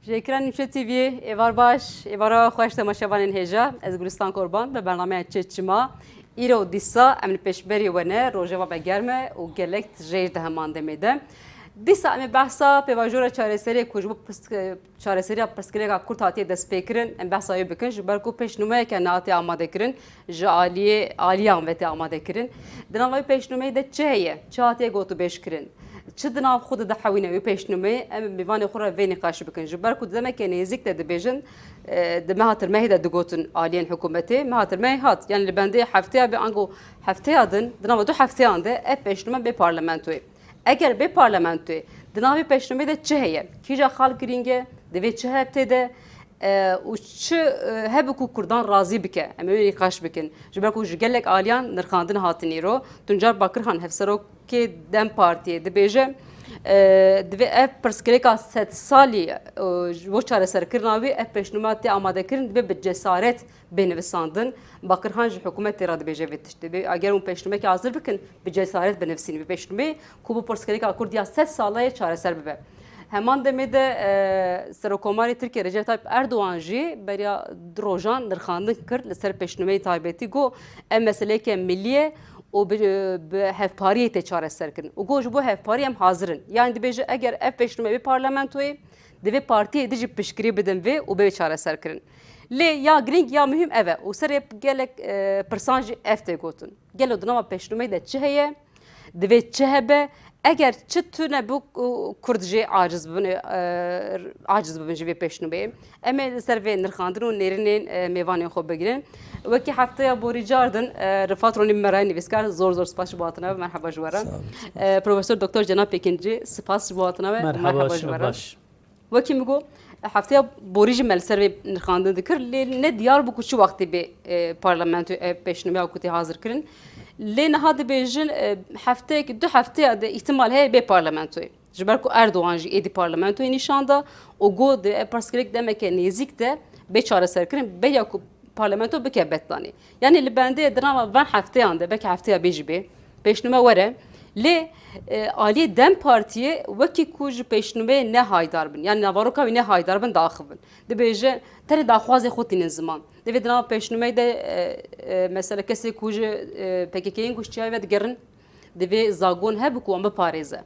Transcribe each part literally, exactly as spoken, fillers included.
Jêkirên Nûçe T V'yê, êvar baş, êvara xweş temaşevanên hêja. Ez Gulistan Korban, bi bernameya Çi Çima. Îro dîsa em li pêşberî we ne, rojeva me germ e û gelek tijêj di heman demê de. Dîsa em ê behsa pêvajoya çareseriyê ku ji bo pirs-, çareseriya pirsgirêka Kurd hatiye destpêkirin, em behsa wê bikin, ji ber ku pêşnûmeyeke nehatiye amadekirin, ji aliyê, aliyan ve tê amadekirin. Di nava wî pêşnûmeyê de çi heye, çi hatiye gotûbêjkirin? Çi di nav xwe de dihewîne wî pêşnûmeyê, em mêvanê xwe re vê nîqaş bikin. Ji ber ku di demeke nêzîk de dibêjin, e, di meha tirmehê de digotin aliyên hikûmetê, meha tirmehê hat. Yani li bendê hefteya bê ango hefteya din, di nava du hefteyan de ev pêşnûme bê parlamentoyê. Eger bê parlamentoyê, di navê pêşnûmeyê de çi heye? Kîja xal girîng e? Divê çi heb tê de? E, û çi, e, hebe ku Kurdan razî bike? Em ê wê nîqaş bikin. Ji ber ku ji gelek aliyan nirxandin hatin îro. Tuncer Bakirhan, hevserokê DEM Partiyê dibêje, e, divê ev pirsgirêka sedsalî, e, ji bo çareserkirina wî ev pêşnûma tê amadekirin, divê bi cesaret bê nivisandin. Bakirhan ji hikûmetê re dibêje vê tiştê. Dibê eger hûn pêşnûmekê hazir bikin, bi cesaret binivîsîn vê pêşnûmeyê ku bi pirsgirêka Kurd ya sed sala yê çareser bibe. Heman demê de, e, Serokomarê Tirkiyê Recep Tayyip Erdogan jî beriya du rojan nirxandin kir li ser pêşnûmeyê taybetî, got, ev meseleyeke milî ye û bi, bi hevpariyê tê çareserkirin. Û got, ji bo hevpariyê em hazir in. Yani dibêje, eger ev pêşnûme bê parlamentoyê, divê partiyê din jî piştgirî bidin vê û bê çareserkirin. Lê ya girîng ya muhîm ev e û serê gelek, e, pirsan jî ev tê gotin. Gelo di nava pêşnûmeyê de çi heye? Divê çi hebe? Eger çi tune bû, ku Kurd jê aciz bibin, e, aciz bibin ji vê pêşnûmeyê. Em ê li ser vê nirxandin û nêrînên, e, mêvanên xwe bigirin. Wekî hefteya borî car din, e, Rifat Ronî bi me re nivîskar, zor zor spas ji bo hatina we, merheba ji we re. Sağ olun, spas. E, Profesor Doktor Cenab Pêkincî, spas ji bo hatina we, merheba ji we re. Wekî min got, hefteya borî jî me li ser vê nirxandin dikir, lê ne diyar bû ku çi wextê bê, e, parlamentoyê ev pêşnûmeya ku tê hazir kirin. Lê niha dibêjin, e, hefteyek, du hefteya de îhtimal heye bê parlamentoyê. Ji ber ku Erdogan jî êdî parlamentoyê nîşan da û got, di ev pirsgirêk demeke nêzîk de bê çareserkirin, beriya ku parlamento bike betlanê. Yani li bendê di nava van hefteyan de, belkî hefteya bê jî bê, pêşnûme were. Lê, e, aliyê DEM Partiyê wekî ku ji pêşnûmeyê ne haydar bin, yani navaroka wî ne haydar bin, diaxivin. Dibêje, tenê daxwazê xwe tînin ziman. Divê di nava pêşnûmeyê de, e, e, mesela kesê ku ji, e, P K K'yên ku ji çiyayê vedigerin, divê zagon hebe ku wan biparêze.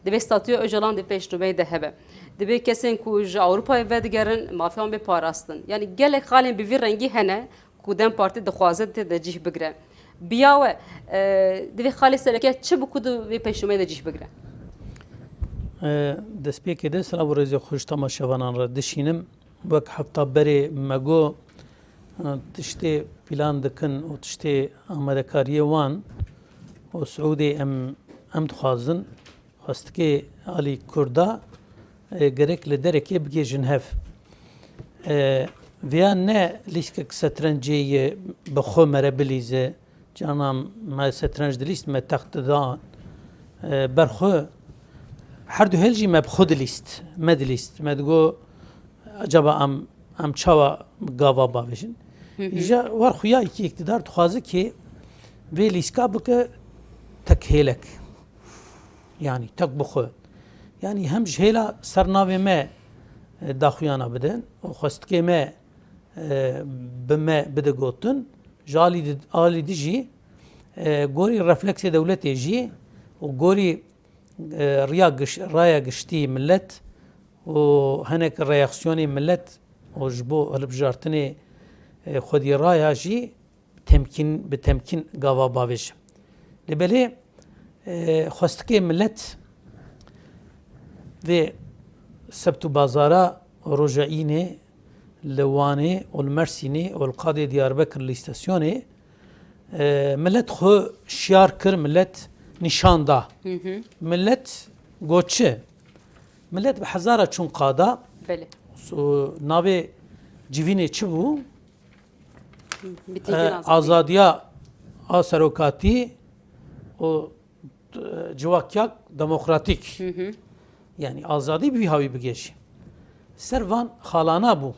Divê statûya Ocalan di pêşnûmeyê de hebe. Divê kesên ku ji Ewropayê vedigerin, mafê wan bê parastin. Yani gelek xalên bi vî rengî hene ku DEM Partî dixwaze tê de cih bigire. Biya we, e, divê xalê sereke çi bû ku di vê pêşnûmeyê de cih bigire? E, destpêkê de silav û rêzê xwe ji temaşevanan re dişînim. Wek hefta berê me got, e, tiştê pîlan dikin û tiştê amadekariyê wan û Siûdê em, em dixwazin xwestikê alî Kurda, e, gerek li derekê bigihêjin hev. E, vêya ne lîstikek setrencê ye bi xwe mere bilîze, Canan me setrenc dilîst, me text didan, e, ber xwe. Her du hêl jî me bi xwe dilîst, me dilîst. Me digot, acaba em, em çawa gava bavêjin? Hı hı. Îja war xuya ki îktidar dixwaze ki vê lîstika bike tek hêlek. Yani tek bi xwe. Yani hem ji hêla ser navê me, e, daxuyana bidin û xwestikê me, e, bi me bide gotin, ji alî di-, alî dijî, e, gorî refleksê dewletê jî û gorî, e, riya giş-, raya giştî millet û hinek reaksiyonê millet û ji bo hilbijartinê, e, xwedî raya jî temkîn, bi temkîn gava bavêje. Lê belê, e, xwestikê millet vê sebt û bazara roja înê li Wanê û li Mersînê û li qadê Diyarbekir li îstasyonê, e, millet xwe şiyar kir, millet nîşan da. Hı hı. Millet got çi? Millet bi hezara çûn qada. Belê. So, navê civînê çi bû? Mitingên E, azadî. Azadiya a serokatî û, e, civakiya demokratîk. Hı hı. Yani azadî bi vî hawî bigihêjî. Ser van xalana bû.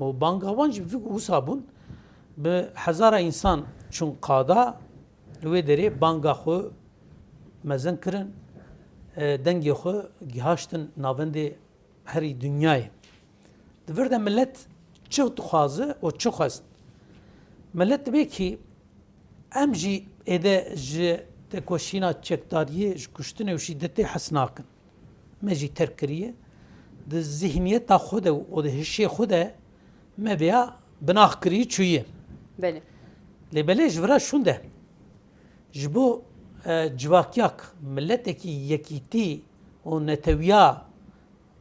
Û banga wan jî bi wisa bûn. Bi hezara însan çûn qada, li wê derê banga xwe mezin kirin, e, dengê xwe gihaştin navendê herî dinyayê. Di vir de millet çi dixwaze û çi xwest? Millet dibê kî em jî êde ji tekoşîna çekdariyê, ji kuştinê û şîdetê hes nakin. Me jî terk kiriye. Di zihniyeta xwe de û di hişê xwe de me vêya binax kiriye çûye. Belê. Lê belê ji vira şûnde ji bo, e, civakiyak, miletekî yekîtî û netewiya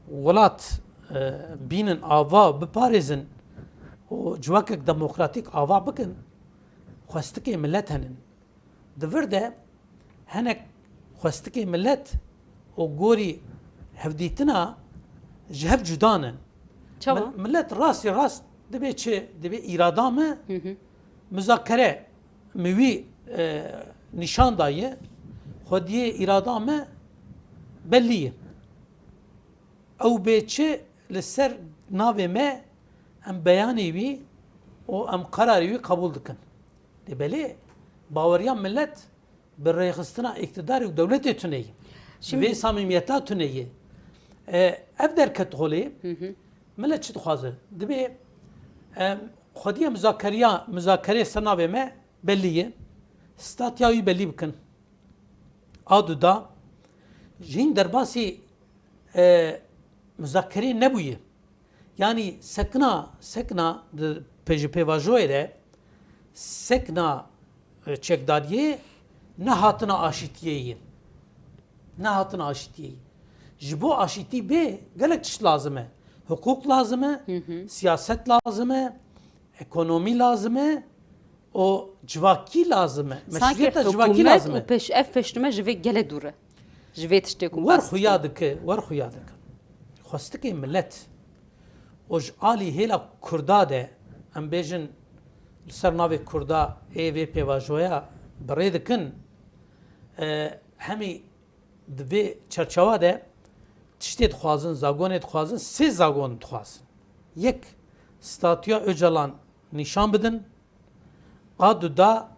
welat, e, bînin ava, biparêzin û civakek demokratîk ava bikin, xwestikê milet henin. Di vir de henek xwestikê milet û gorî hevdîtina ji hev cuda ne. Çawa? Mil-, milet rastî rast dibê çi? Dibê îrada me Hı hı. muzakere mi wî, e, nîşan daye. Xwediyê îrada me bellî ye. Ew bê çi li ser navê me em beyanê wî û em qerarê wî qebûl dikin. Lê belê baweriya milet bi rêxistina îqtidarê û dewletê tune ye. Şimdi Vê samîmiyeta tune ye. E, ev derket holê, Hı hı. millet çi dixwaze? Dibê, e, xwediyê muzakeriya, muzakerê ser navê me bellî ye. Statya wî bellî bikin. A du da, ji hîn derbasî, e, muzakerê nebûye. Yanî sekna, sekna di pê-, ji pêvajoyê de sekna, e, çekdariyê nehatina aşîtiyê ye. Nehatina aşîtiyê ye. Ji bo aşîtî bê gelek tişt lazim e. Hiqûq lazim e, Hı hı. siyaset lazim e, ekonomî lazim e, û civakî lazim e. Sanki Meşrûyeta civakî hikûmet lazim û e. pêş-, ev pêşnûme ji vê gele dûr e. Ji vê tiştê ku Wer xuya dike, wer xuya dike. Xwestikê milet û ji alî hêla Kurda de, em bêjin li ser navê Kurda ê vê pêvajoya bi rê dikin, e, hemî di vê çerçewa de tiştê dixwazin, zagonê dixwazin, sê zagon dixwazin. Yek, statûya Ocalan nîşan bidin. A du da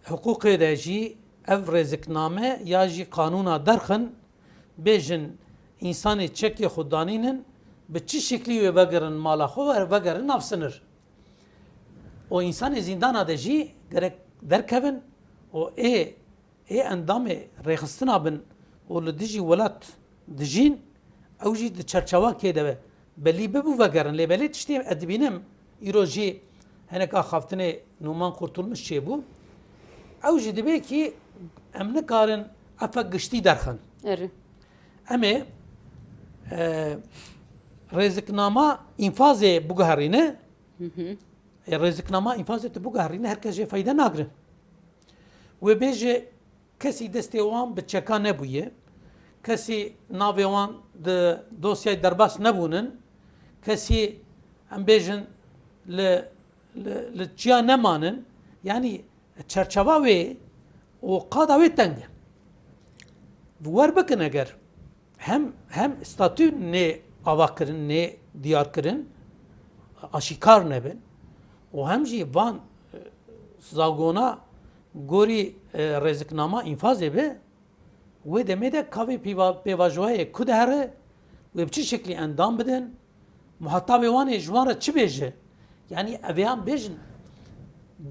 hiqûqê de jî ev rêzikname ya jî qanûna derxin, bêjin însanê çekê xwe danînin, bi çi şeklî wê vegerin mala xwe, were vegerin nav sinir. Û însanê zîndana de jî gerek derkevin û ê ê endamê rêxistina bin û li dijî welat dijîn, ew jî di çerçewakê de be-, belî bibû vegerin. Lê belê tiştê ez dibînim, îro jî hinek axaftinê Numan Kurtulmuş çêbû. Ew jî dibê kî em nikarin efek giştî derxin. Erê. Em ê, e, rêziknama înfazê biguherîne. Hı hı. E, rêziknama înfazê tu biguherîne, her kes jê feyde nagre. Wê bêje, kesî destê wan bi çeka nebûye, kesî navê wan di dosyayê derbas nebûnin, kesî, em bêjin, li, li, li çiya nemanin, yanî çerçeva wê û qada wê teng e. Wer bikin eger hem, hem statû nê ava kirin, nê diyar kirin, aşîkar nebin û hem jî van, e, zagona gorî, e, rêziknama înfazê be, wê demê de ka vê pêva-, pêvajoyê ku dihere, wê bi çi şeklî endam bidin, muhatabê wan ê ji wan re çi bêje? Yanî ev ê em bêjin,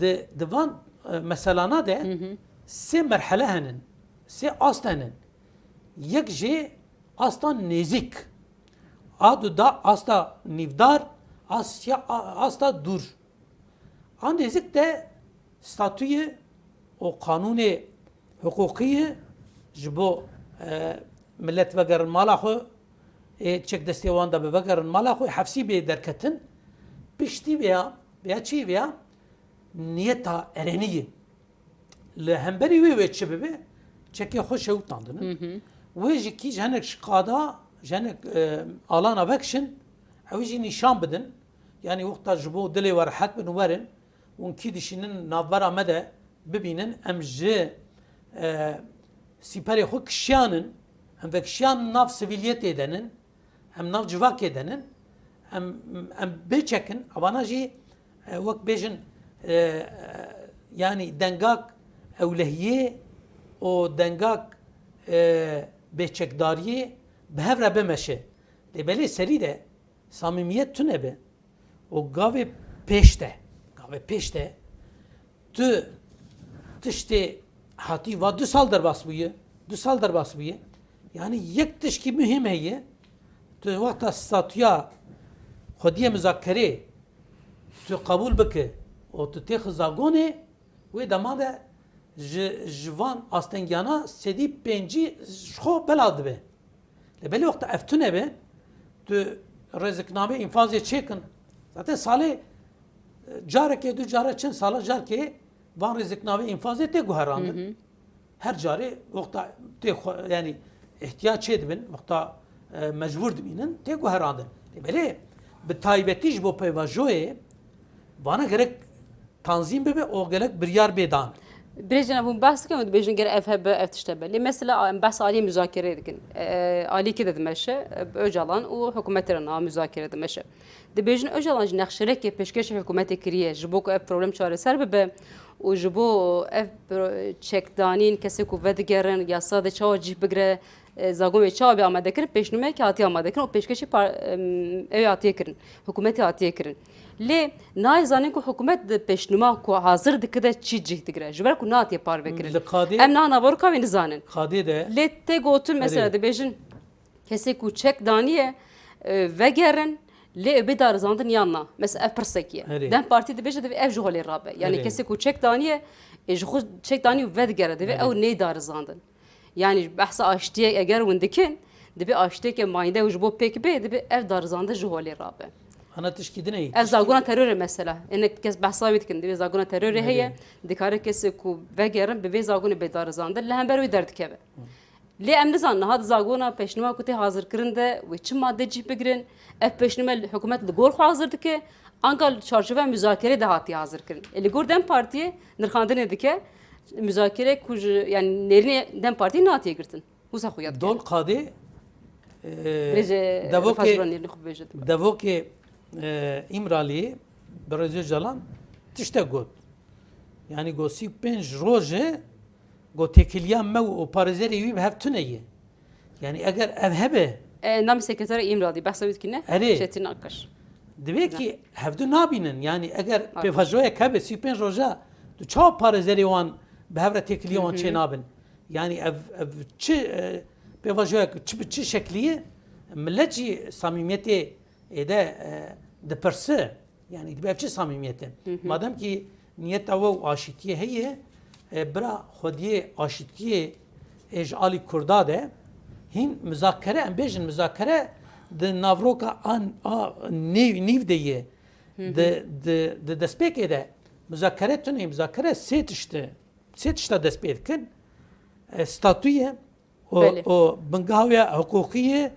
di, di van, e, meselana de Hı hı. sê merhele henin, sê ast henin. Yek jê asta nêzîk, a du da asta nîvdar, asya, a-, asta dûr. A nêzîk de statûyê û qanûnê hiqûqî ye ji bo, e, milet vegerin mala xwe, ê çek destê wan de bi vegerin mala xwe, hefsî bê derketin. Piştî vêya, vêya çi vêya? Niyeta erenî ye. Li hemberî wê wê çi bibe? Çekê xwe şewitandin. Hı hı. Wê ji kî ji hinek ji qada, ji hinek, e, alana vekişin, ew jî nîşan bidin. Yanî wexta ji bo dilê we rehet bin û werin, hûn kî dişînin navbera me de bibînin, em ji, e, sîperê xwe kişiyanin, em vekişiyan nav sivîliyetê de nin, em nav civakê de nin, em, em bêçekin, evana jî, e, wek bêjin, e, yanî dengak ewlehiyê û dengak, e, bêçekdariyê bi hev re bimeşe. Lê belê serî de Samîmiyet tune be û gavê pêş de, gavê pêş de tu tiştê hatî va du sal derbas bûye, du sal derbas bûye. Yanî yek tişkî muhîm heye, tu wexta statûya xwediyê muzakerê tu qebûl bike û tu têxi zagonê, wê dema de ji, ji van astengiyana sedî pêncî ji xwe bela dibe. Lê belê wexta ev tune be, tu rêziknameyê înfazê çêkin. Zaten salê, e, carekê, du care, çend sala carekê van rêziknameyê înfazê tê guherandin. Hı hı. Her carê wexta tê xwe, yanî ihtiyac çê dibin, wexta, e, mecbûr dibînin, tê guherandin. Lê belê bi taybetî ji bo pêvajoyê vana gerek tanzîm bibe û gelek biryar bê dan. Birêjên hûn behs dikin û dibêjin ger ev hebe, ev tişt hebe. Lê mesela em behsa aliyê muzakerê dikin. E, aliyekê de dimeşe, e, Ocalan û hikûmetê re niha muzakere dimeşe. Dibêjin Ocalan ji nexşerekê pêşkêşî hikûmetê kiriye ji bo ku ev problem çareser bibe û ji bo ev pro-, çekdanîn kesê ku vedigerin, yasa de çawa cih bigire, e, zagon wê çawa bê amadekirin, pêşnûmeyekê hatiye amadekirin û pêşkêşî par-, em, ew hatiye kirin, hikûmetê hatiye kirin. Lê nayê zanîn ku hikûmet di pêşnûma ku hazir dike de çi cih digire. Ji ber ku nehatiye parvekirin. Li qadê Em niha naveroka wê nizanin. Qadê de Lê tê gotin mesela Erê. dibêjin kesê ku çek daniye, e, vegerin, lê ew bê darizandin yan na. Mesela ev pirsekî ye. Erê. DEM Partî dibêje divê ev ji holê rabe. Yanî Erê. kesê ku çek daniye, e, ji xwe çek danî û vedigere, divê Erê. ew neyê darizandin. Yanî behsa aştiyê eger hûn dikin, divê aştiyeke mayînde û ji bo pêk bê, divê ev darizandin ji holê rabe. Ana tişkî din e. Ev zagona terorê mesela. Hinek kes behsa wê dikin, divê zagona terorê Erê. heye, dikare kesê ku vegerin bi vê zagonê bê darizandin, li hember wê derdikeve. Hı. Lê em nizanin niha di zagona pêşnûma ku tê hazirkirin de wê çi madde cih bigirin, ev pêşnûme li hikûmet li gor xwe hazir dike, anka li çarçoveya muzakerê de hatiye hazirkirin. Ê li gor DEM Partiyê nirxandinê dike, muzakere ku ji, yanî nêrînê DEM Partiyê nehatiye girtin. Wisa xuya dike. Dol qadê, e, Rêje devokê, Refah Jiran nêrînê xwe bibêje dibe. devokê, e, Îmraliyê bi Rêzê Calan tiştek got. Yanî got sî û pênc roj e, got têkiliya me û parêzerê wî bi hev tune ye. Yanî eger ev hebe E, namê sekreterê Îmralî, behsa wî dikî ne? Erê. Çetin Akkaş. Divê Ne. ki hevdu nabînin. Yanî eger Abi. pêvajoyek hebe sî û pênc roja tu çawa parêzerê wan bi hev re têkiliya wan Hı hı. çê nabin? Yanî ev, ev çi, e, pêvajoyek çi bi çi şeklî ye? Millet jî samîmiyetê êde, e, dipirse. Yanî dibe ev çi samîmiyet e? Hı hı. Madem ki niyeta we û aşîtiyê heye, e, bira xwediyê aşîtiyê ê ji alî Kurda de hîn muzakere, em bêjin muzakere di navroka an, a nîv, nîv de ye. Hı hı. Di, di, di destpêkê de muzakere tune, muzakere sê tişt e. Sê tişta dest pê dikin. E, statû ye, û, Belê. û bingeha wê hiqûqî ye,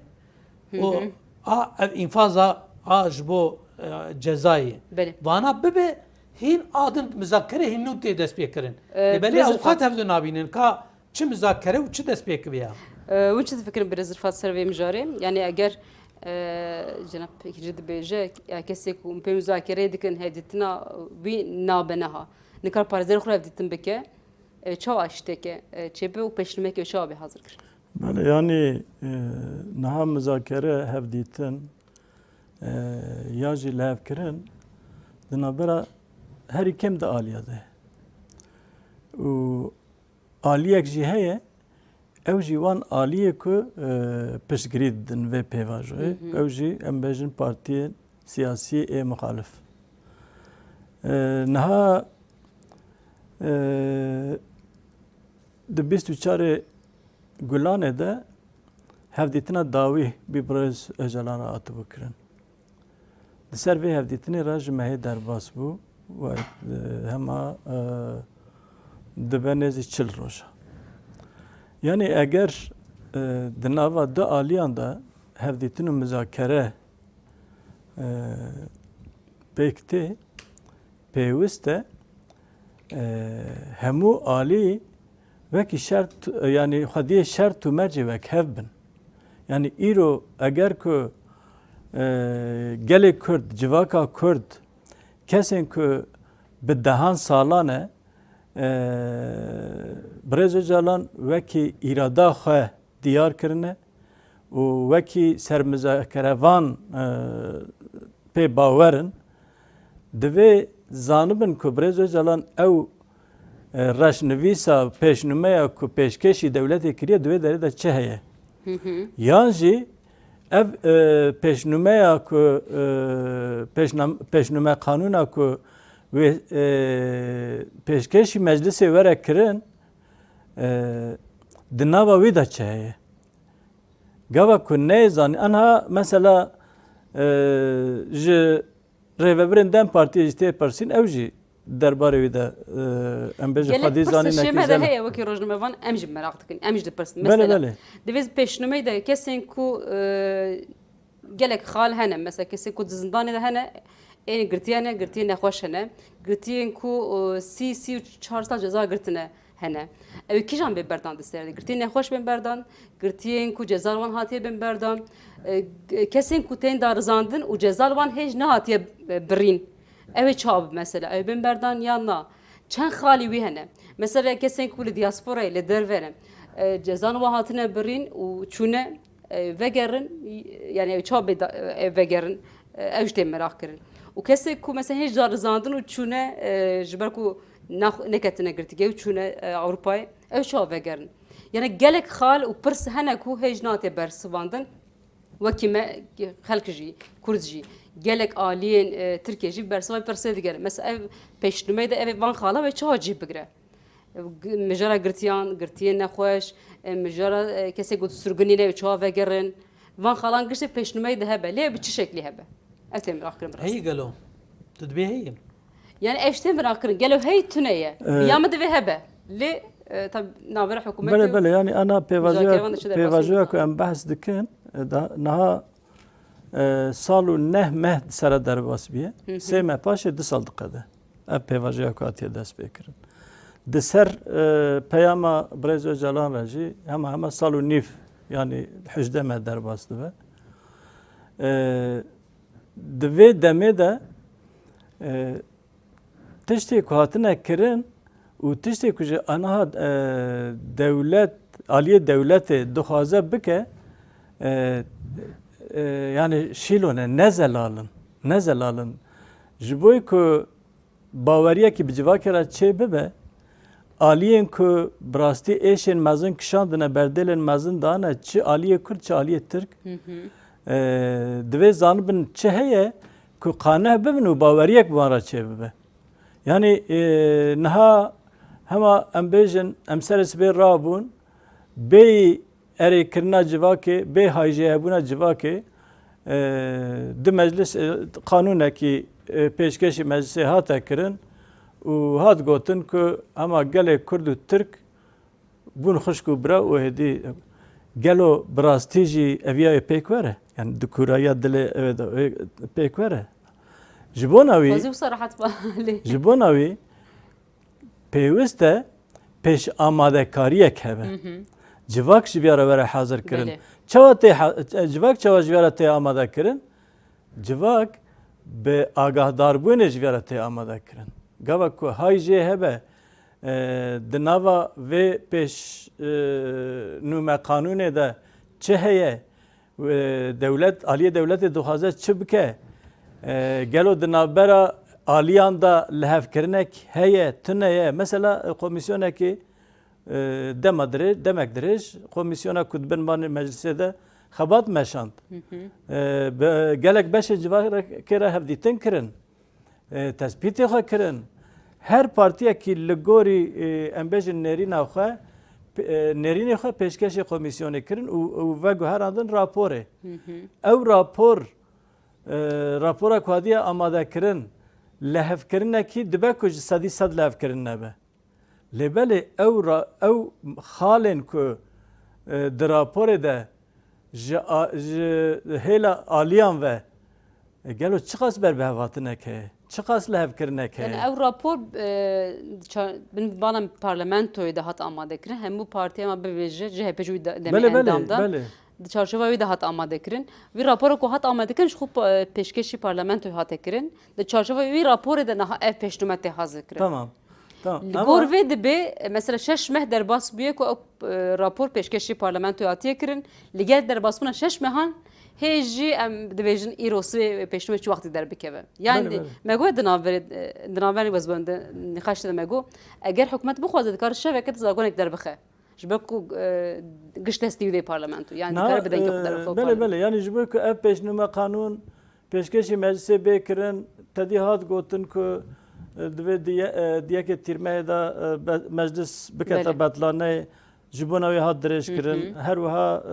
Hı û hı. a ev înfaza a ji bo, e, cezayê. Belê. Vana bibe hîn a din muzakere hîn nû tê dest pê kirin. E, Lê belê birêz ew Rifat. qet hevdu nabînin ka çi muzakere û çi dest pê kibe ya. E, hûn çi difikirin birêz Rifat ser vê mijarê? Yanî eger, e, cenab Pêkîrci dibêje, ya kesê ku hûn pê muzakereyê dikin, hevdîtina wî nabe niha. Nikar parêzerê xwe hevdîtin bike. E, çawa aşîteke, e, çêbe û pêşnûmeke çawa bê hazir kirin? Belê, yanî, e, niha muzakere, hevdîtin, e, ya jî lihevkirin di navbera herî kêm di aliya de. Û aliyek jî heye, ew jî wan aliyê ku, e, piştgirî didin vê pêvajoyê. Hı hı. Ew jî em bêjin partiyên siyasî ê muxalif. E, niha, e, di bîst û çarê Gulanê de hevdîtina dawî bi birêz Ocalan re hatibû kirin. Di ser vê hevdîtinê re ji mehê derbas bû û, e, hema, e, dibe nêzî çil roja. Yanî eger, e, di nava du aliyan de hevdîtin û muzakere, e, pêk tê, pêwist e, e, hemû alî wekî şert, yanî xwediyê şert û mercê wek hev bin. Yanî îro eger ku, e, gelê Kurd, civaka Kurd, kesên ku bi dehan salan e, e, Birêz Ocalan wekî îrada xwe diyar kirine, û wekî sermizakerevan, e, pê bawer in, divê zanibin ku Birêz Ocalan ew, e, reşnivîsa, pêşnûmeya ku pêşkêşî dewletê kiriye, di wê derê de çi heye? Hı hı. Yan jî ev, e, pêşnûmeya ku, e, pêşnam-, pêşnûme qanûna ku wê, e, pêşkêşî meclisê were kirin, e, di nava wî de çi heye? Gava ku neyê zanî, anha mesela, e, ji rêvebirên DEM Partiyê jî tê pirsîn, ew jî derbarê wî de, e, em bêjin Gelek pirsên şê me de heye, wekî rojnamevan em jî meraq dikin, em jî dipirsin. Belê, mesela, belê. Divê pêşnûmeyê de kesên ku, e, gelek xal hene, mesela kesên ku di zindanê de hene, ên girtiye ne, girtiyên nexweş hene, girtiyên ku, e, sî, sî û çar sal ceza girtine hene. Ew ê kîjan bên berdan di ser de? Girtiyên nexweş bên berdan, girtiyên ku ceza li wan hatiye bên berdan, e, kesên ku tên darizandin û ceza li wan hêj nehatiye, e, birîn. Ew ê çawa bi mesela? Ew ê bên berdan yan na? Çend xalî wî hene? Mesela kesên ku li diasporayê, li derve ne, e, ceza li wan hatine birîn û çûne, e, vegerin, yani ew çawa bê da-, e, vegerin, e, ew jî tê meraq kirin. Û kesê ku mesela hêj darizandin û çûne, e, ji ber ku nax-, neketine girtîgehê û çûne, e, Ewropayê, ew çawa vegerin? Yani gelek xal û pirs hene ku hêj nate bersivandin. Wekî me xelk jî, Kurd jî, gelek aliyên, e, Tirkiyê jî bersiva pirsê digerin. Mesela ev pêşnûmeyê de ev ê van xala wê çawa cih bigire? G-, mijara girtiyan, girtiyên nexweş, e, mijara, e, kesê ku di sirgûnî ne, çawa vegerin. Van xalan giştê pêşnûmeyê de hebe. Lê bi çi şeklî hebe? Ev tê miraqkirin bi rastî. Heyî gelo? Tu dibê heyî? Yani ev ji tê miraqkirin. Gelo hey tune ye? Ee, Ya min divê hebe. Lê, e, tabi navbera hikûmetê Belê, û belê. Yani ana pêvajoya, muzakerevan de çi derbasî pêvajoya ku em behs dikin, e, da, niha, e, sal û neh meh di sere derbas bîye. Hı hı. Sê meh paşê du sal diqede. Ev pêvajoya ku hatiye destpêkirin. Di ser, e, peyama Birêz Ocalan re jî hema hema sal û nîv, yanî hejdeh meh derbas dibe. E, di vê demê de, e, tiştê ku hatine kirin û tiştê ku ji aniha, e, dewlet, aliyê dewletê dixwaze bike, e, e, yani şîlo ne, ne zelal in, ne zelal in. Ji bo ku baweriyekî bi civakê re çê bibe, aliyên ku bi rastî êşên mezin kişandine, berdêlên mezin dane, çi aliyê Kurd, çi aliyê Tirk, Hı hı. e, divê zanibin çi heye ku qaneh bibin û baweriyek bi wan re çê bibe. Yani, e, niha hema em bêjin, em serê sibê rabûn, bêyî erêkirina civakê, bê hayjêhebûna civakê, e, di meclis, e, qanûnekî, e, pêşkêşî meclisê hate kirin û hat gotin ku hema gelê Kurd û Tirk bûn xwişk û bira û hêdî, gelo bi rastî jî eviya wê pêk were? Yani di kûrayiya dilê ew de wê pêk were? Ji bona wî, Xwezî wisa rehet ba lê. Ji bona wî pêwist e pêş amadekariyek hebe. Hı hı. Civak ji vîya re were hazir kirin. Belê. Çawa tê ha-, civak çawa ji vîya re tê amade kirin? Civak bi agahdarbûnê ji vîya re tê amade kirin. Gava ku hay jê hebe, e, di nava vê pêş, e, nûme qanûnê de çi heye, e, dewlet, aliyê dewletê dixwaze çi bike? E, gelo di navbera aliyan de lihevkirinek heye, tune ye? Mesela, e, komîsyonekî, e, dema dirê-, demek dirêj, komîsyona ku di bin van meclisê de xebat meşand. Hı hı. E, be-, gelek beşê civakê re hevdîtin kirin. E, tespîtê xwe kirin. Her partiyekî li gorî, e, em bêjin nêrîna xwe, p-, e, nêrînê xwe pêşkêşê komîsyonê kirin û, û veguherandin raporê. Hı hı. Ew rapor, e, rapora ku hatiye amade kirin, lihevkirinekî dibe ku ji sedî sed lihevkirin nebe. Lê belê ew ra-, ew xalên ku, e, di raporê de ji a-, ji hêla aliyan ve, e, gelo çiqas berbihevhatinek heye, çiqas lihevkirinek heye? Yani ew rapor, e, ça-, bin bala parlamentoyê de hat amade kirin. Hemû partiya me bibêje, C H P jî wî de-, demê Belê, belê, endam da. Belê. Di çarçova wî de hat amade kirin. Vî rapora ku hat amade kirin, ji xwe pa-, pêşkêşî parlamentoyê hate kirin. Di çarçova wî raporê de niha ev pêşnûme tê hazir kirin. Tamam. Tamam, Li ama gor vê dibê, e, mesela şeş meh derbas bûye ku ew, e, rapor pêşkêşî parlamentoyê hatiye kirin. Li gel derbasbûna şeş mehan hê jî em dibêjin îro sibê pêşnûmê çi wextî derbikeve. Yani Belê, belê. me got di navberê, e, di navberê wezbûn de nîqaş de me got, eger hikûmet bixwaze dikare şeveke di zagonek derbixe. Ji ber ku, e, giş destî wî dê parlamento. Yani Na, dikare bi dengê xwe e, derbixe û belê, parlamento. Belê. Yani ji bo ku ev pêşnûme qanûn pêşkêşî meclisê bê kirin, tedî hat gotin ku, e, divê diye-, e, di yekê tîrmehê de, e, be-, meclis bikete Belê. betlaneyê, ji bona wê hat dirêj Hı hı. kirin. Her wiha,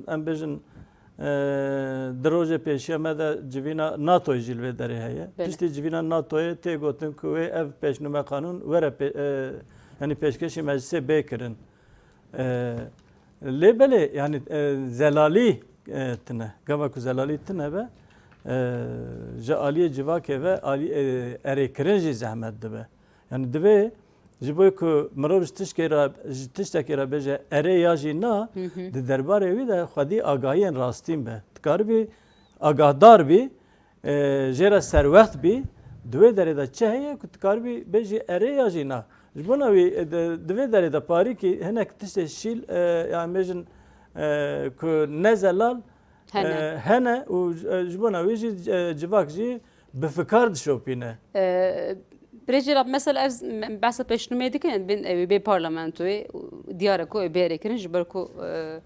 e, em bêjin, e, di rojê pêşiya me de civîna NATOyê jî li vê derê heye. Belê. Piştî civîna NATOyê tê gotin ku wê ev pêşnûme qanûn were pê-, e, yanî pêşkêşî meclisê bê kirin. E, lê belê, yani, e, zelalî, e, tine. Gava ku zelalî tine be, e, ji aliyê civakê ve alî, e, erêkirin jî zehmet dibe. Yani divê ji bo ku mirov ji tişkê re, ji tiştekê re bêje erê ya jî na, Hı hı. di derbarê wî de xwedî agahiyên rastîn be. Dikaribî agahdar bî, e, jê re serwext bî, di wê derê de çi heye ku tu karibî bêjî erê ya jî na. Ji bona wî, e, di, di vê derê de parîkî hinek tiştê şîl, e, yan bêjin, e, ku ne zelal, Hene. e, hene û, e, ji bona wî jî, e, civak jî bi fikar dişopîne. E, Birêz Cêlal, mesela ev z-, me-, behsa pêşnûmeyê dikin, bên ew ê bê parlamentoyê, û diyar e ku ew bê erêkirin, ji ber ku, e,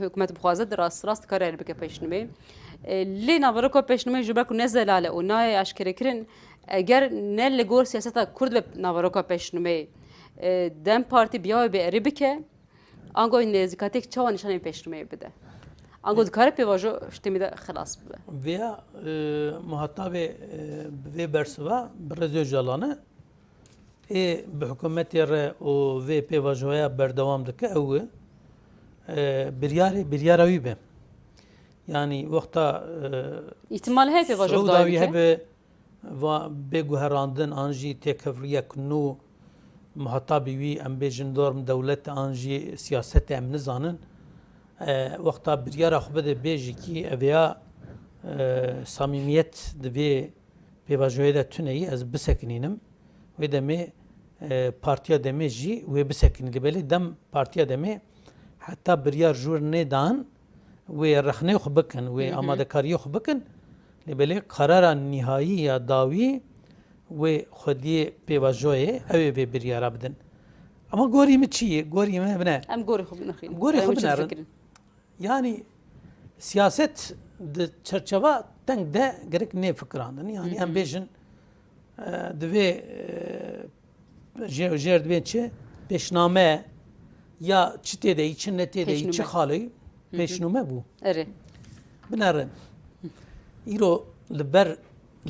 Hikûmet bixwaze di rast rast kare bike pêşnûmê. E, lê naveroka pêşnûmê ji ber ku ne zelal e û nayê eşkerekirin, eger ne li gor siyaseta Kurd be naveroka pêşnûmê, e, DEM Partî bi ya wê bêerî bike, ango nêzîkatiyek çawa nîşanê pêşnûmeyê bide? Ango dikare pêvajo ji têmî de xilas bibe? Vêya, e, muhatabê, e, bi vê bersiva bi Rêz Ocalan e. Ê bi hikûmetê re û vê pêvajoya berdewam dike ew e, e, biryarê, biryara wî be. Yanî wexta, e, Îhtimal heye pêvajo Siûda dayê wî bike? hebe, va bê guherandin an jî têkevriyek nû muhatabî wî, em bêjin dorm dewlet an jî siyasetê em nizanin. E, wexta biryara xwe bide bê jî kî ev ya, e, samîmiyet di vê pêvajoyê de tune yî, ez bisekinînim. Wê demê, e, Partiya Demê jî wê bisekinî. Lê belê dem Partiya Demê heta biryar jûr nêdan wê rexnê xwe bikin, wê Hı hı. amadekariyê xwe bikin. Lê belê karara nihayî ya dawî wê xwediyê pêvajoyê ew ê vê biryara bidin. Ama gorî min çi ye? Gorî min bine. Em gorî xwe binexînin. Gorî Em xwe ê çi binerin. fikirin? Yani siyaset di çerçeva teng de gerek nê fikirandin. Yani Hı em hı. bêjin, e, divê, e, jê, jêr dibên çi? Pêşname ya çi tê de yî, çi ne tê de yî, çi Pêşnûme. xalê yî? Hı hı. Pêşnûme bû. Erê. Binerin. Îro li ber,